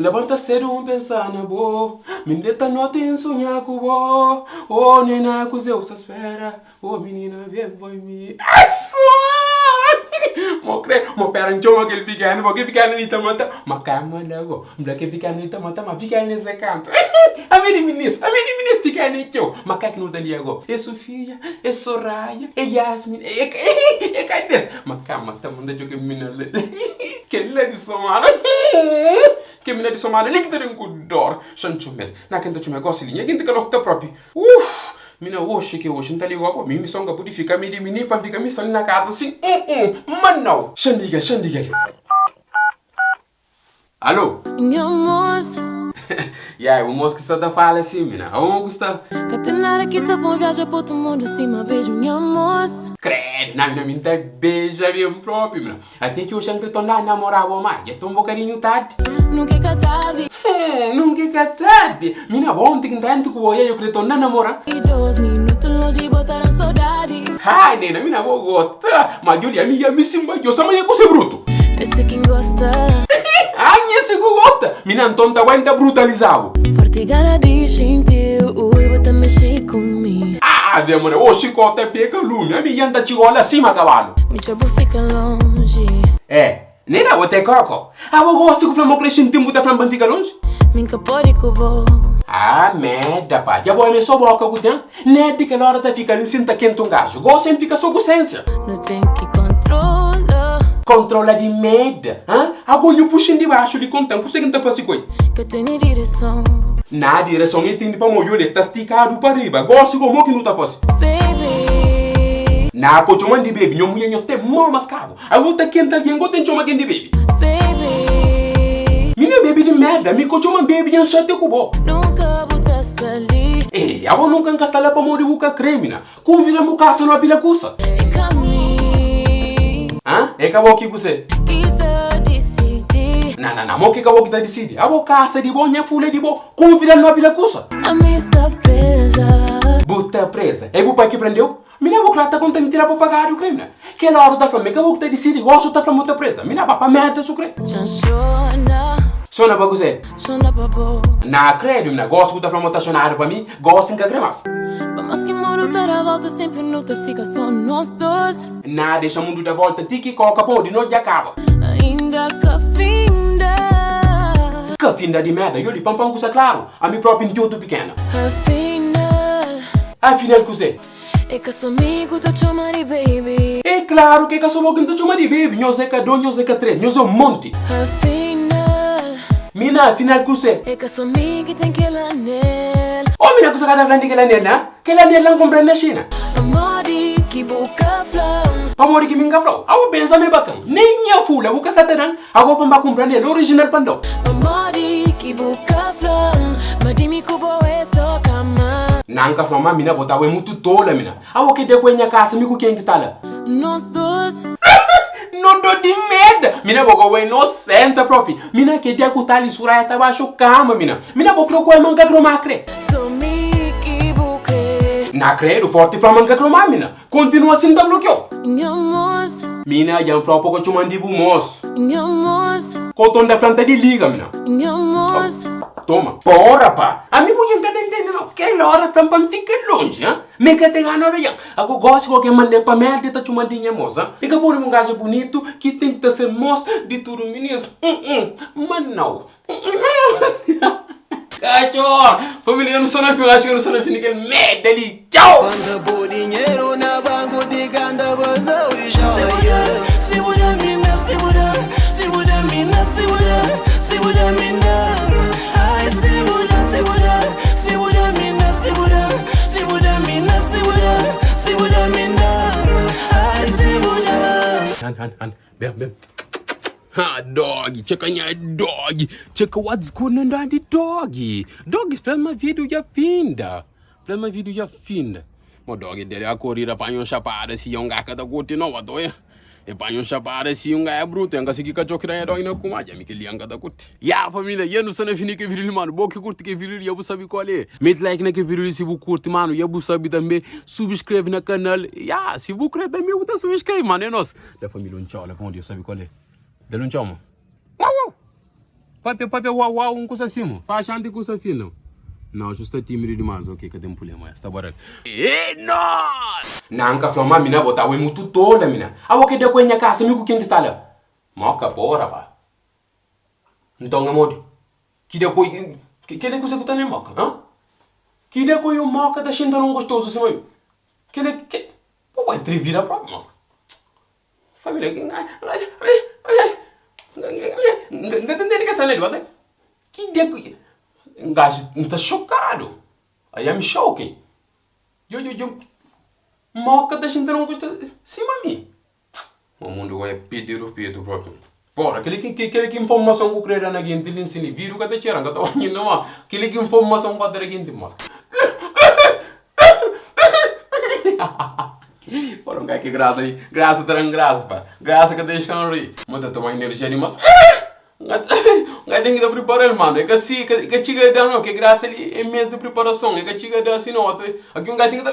Labanta sedu N pensa na bo Mi N deta noti N sunha ku bo Oh nena kuzê bu sta spera Oh minina ben pa mi Ai suaa Mo kre mo pera N txoma kel pikenu bo Kel pikenu li ta mata Ma kama la go N fla kel pikenu li ta mata Ma pikenu es é kantu Ami di minis Ami di minis Pikenu é txeu Ma ka ki nu ta lia go É Sofia É Soraya É Yasmin É É ka des Ma kama ta manda txeu kel minina la Kel la di Somada Kel minina di Somada li ki ta ben ku dor Xa N txoma-l Na ken ta txoma-l gosi li Nha genti ka loku ta propi Uff! Mi na oxi ke oxi N ta liga pa mi, mi son ka pudi fika mi di mini pa N fika mi son li na kaza sin uh uh ma nau. Xa N liga, xa N liga li. Alo? Nha mos. Ya, é bu mos ki sta ta fala sin, mi na. Amo ku sta? Ka ten nada ki ta pon viaja pa otu mundu sima beju nha mos. Credo, na mi na mi N ta beja mi propi, mi na. Ate ki oxi N kre torna namora bo ma dja ta un bokadinhu tardi. Nunka é ka tardi. Hum, nunka é ka tardi. Mina bo onti ki N ta entra ku bo ya yo kre torna namora. I dos minutu lonji bo ta da-m sodadi. Hai nena, mina bo gosta. Ma djo li ami ya mi sin bai djo sama nha kusa é brutu. Esse ki N gosta. Ah, nha si ku gosta. Mina nton ta bai N ta brutaliza-bu. Forti gana di xinti-u, ui bo ta mexe ku mi. Ave Maria, oxi ko ta pega lumi, ami ya N ta txiga la sima kabalu. Midjor bu fika lonji. Eh, Nena, bo te koko. Abo gosi ku fla ma bu kre xinti-m bu ta fla-m pa N fika lonji? Mi N ka pode ku bo. Ah, merda pá, dja bo é me so boka ku ten? Ned di kel ora ta fika li sin ta kenta un gaju, gosi N fika so ku sensia. Nu ten ki kontrola. Kontrola di merda, ha? Ago nhu puxin di baxu li konta-m kuse ki N ta fase ku el? Ka tene direson. Na direson e tene pamo yo le sta stikadu pa riba. Gosi go mo ki nu ta fase? Baby. Na ko txoman di baby, nho muia nho ten mo maskabu. Ago ta kenta algen go ten txoma gen di baby. Baby. Mi na baby di merda, mi ko txoman baby dja N xatia ku bo. Nunka bu ta sta li. Ei, abo nunka N ka sta la pamodi bu ka kre mi na. Kunvida-m bu kasa no apila kusa. É ka mi. Hã? É ka bo ki kuse? Ki ta disidi. Na, na, na, mo ki ka bo ki ta disidi? Abo kasa di bo, nha fula di bo. Kunvida-m no apila kusa. Ami sta preza. Bu ta preza? É bu pai ki prendeu? Mi na bo kla ta konta mintira pa pagadu kre mi na. Kel ora u ta fla-m é ka bo ki ta disidi, gosi u ta fla-m bu ta preza. Mi na ba pa merda su kre. Txan xona. Xona pa kuse? Xona pa bo. Na kredu mi na, gosi ku ta fla ma ta xonadu pa mi, gosi N ka kre mas. Pa mas ki mundu ta da volta senpri nu ta fika so nos dos. Na dexa mundu da volta ti ki koka pon di nos dja kaba. Ainda ka finda. Ka finda di merda, yo li pan pan kusa klaru, ami propi N ti otu pikena. Afinal. Afinal kuse? É ka so mi ku ta txoma di baby. É klaru ki é ka so bo ki N ta txoma di baby. Nhos é ka dos, nhos é ka tres, nhos é un monti. Afinal. Mina, afinal kuse? É ka so mi ki ten kel anel. Ô mina, kusa ka ta fla-m di kel anel la? Kel anel la N kunpra-l na Xina. Pamodi ki bu ka fla-m? Pamodi ki mi N ka fla-u? Abo pensa ma é bakan. Nen nha fula bu ka sa ta da-m. Ago pa N ba kunpra anel orijinal pa N da-u. Pamodi ki bu ka fla-m ma di mi ku bo é so kama? Na N ka fla-u ma mina bo ta bai mutu tola mina. Awo ke dia ku é nha kasa mi ku ken ki sta la? Nos dos. No do di merda. Mina bo ka bai inosenta propi. Mina ke dia ku ta li Suraya ta baxu kama mina. Mina bo kre ku el ma N ka kre ma kre. So mi ki bu kre. Na kredu forti fla ma N ka kre ma mina. Kontinua sin ta blokiau. Nha mos. Mina dja N flau pa ka txoman di bu mos. Nha mos. Koton da planta di liga mina. Nha mos. Toma. Porra pa. Ami ku dja N ka ta intende nau. Kel ora fla-m pa N fika lonji ha. Mi ka ten gana ora dja. Ago gosi ku algen manda-m pa merda e ta txoman di nha mos ha. E ka pode un gaja bunitu ki ten ki ta ser mos di tudu minis. Hum hum. Ma nau. Cachorro! Família, eu não sou na fim, acho que eu não sou na fim daquele merda ali. Tchau! Manda bo dinheiro na banco de ganda bazau e joia. Se bu da mina, se bu da, se bu da mina, se bu da, se bu da mina. Ai, se bu da, se bu da, se bu da mina, se bu da, se bu da mina, se bu da, se bu da mina. Ai, se bu da. Han, han, han. Bem, bem. Ha, dog, txeka nha dog. Txeka what's going on di dog. Dog fla ma vídeo dja finda. Fla ma vídeo dja finda. Mo dog dele a corrida panha um chapada si um gaca ta continua to ya. E panha um chapada si um gaia bruto. Enga si ki cachorro ki da dog na kuma. Ja mi que lianga ta curti. Ya família, ya nu sta na fim di ke vídeo li mano. Bo ki curti ke vídeo li, ya bu sabi qual é. Mete like na ke vídeo li si bu curti mano. Ya bu sabi tambe. Subscreve na canal. Ya, si bu kre tambe bu ta subscreve mano. É nos. Da família um tchau la, bom dia, sabe qual é? Dá-lhe um tchau, mano. Uau, uau. Papia papia uau uau un kusa sima faxi anti kusa fina. Nau xu sta timidu dimas ok ka ten pulema sta baral. E nos! Nan ka fla ma mina bo ta bai mutu tola mina. Abo ke da ku e nha kasa mi ku ken ki sta la? Moka pora pa. Nton e modi? Ki da ku kele kusa ku ta na moka ha? Ki da ku e moka ta xinta nun gostozu sima mi? Kele ke bo bai trivida propi moka. Família N ka ta ntende kes sena li Ki dia ki N gaxi N ta xokadu I am shoke Djo djo djo Moka ta xinti na un kusta sima mi O mundu gosi é pidi rupidu propi Pora keli ki keli ki informason ku kre da na jinti li nsin li Vidu ka ta txera N ka ta oja inda ma keli ki informason ku ka ta da jinti mos Ora un ki grasa li, grasa ta dan grasa pa. Grasa ka dexa-m ri. Ma ta toma energia di mas. N ten ki ta pripara-l mano. E ka si, e ka txiga da no. Ke grasa li e mes di priparason. E ka txiga da si no. Aki un ka ten ki ta.